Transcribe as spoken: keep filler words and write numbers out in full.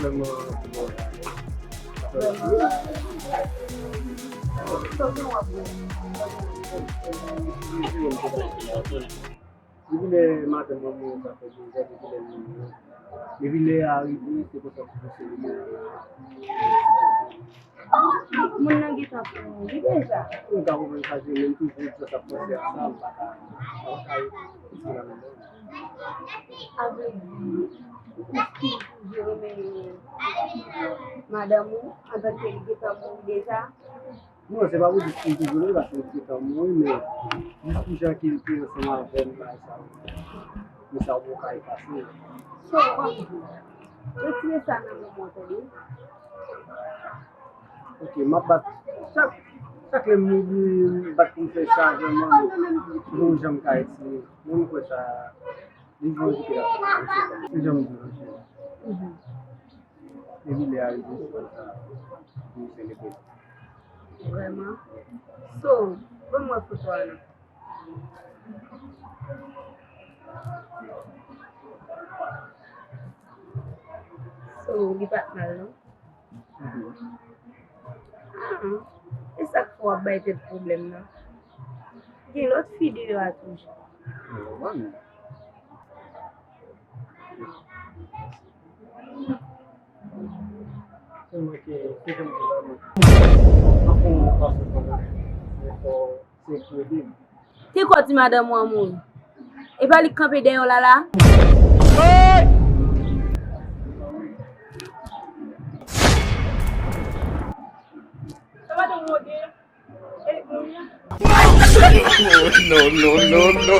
Vrèman. Depi lè madanm mwen mouri, sa fè de zan depi lè l mouri. Depi lè a rive, se konsa pou se li. Moun nan gentan mouri deja. Mwen ka konprann sa, se menm toujou, sa, sa panse a sa, m pa ka, m pa ka eksplike la menm. A vle di, ou toujou renmen madanm ou, antanke li gentan mouri deja? Non, se pa pou di m toujou renmen, paske li gentan mouri, men jis pou jan ke l te ansanm avè m, bagay sa yo. Men sa ou poko ka efase. So, w ap di, retire sa nan memwa w, tande? Ok, m ap bat. Chak, chak lè m mouri, m bat pou m fè sa vrèman, men m pa janm ka eseye. Mwen, m kwè sa, li gon kote la. Se jan m di, monchè. Mhm. Depi lè a rive, se konsa. Pou m selebre. Vrèman? So, ban m wè foto a non. So, li pa t mal non. Ah, e sa k fè w ap bay tèt pwoblèm nan? Gen lòt fi deyò a toujou. Nòmal. Sèlman ke, se jan m di la, mwen. Anfen, yon fason kanmenm. Men fò se pou ede m. Te kwè w di madanm ou an mouri. E pa li k kanpe dèyè w la la? Sa pa te w gen? E li k mouri an? No, no, no, no.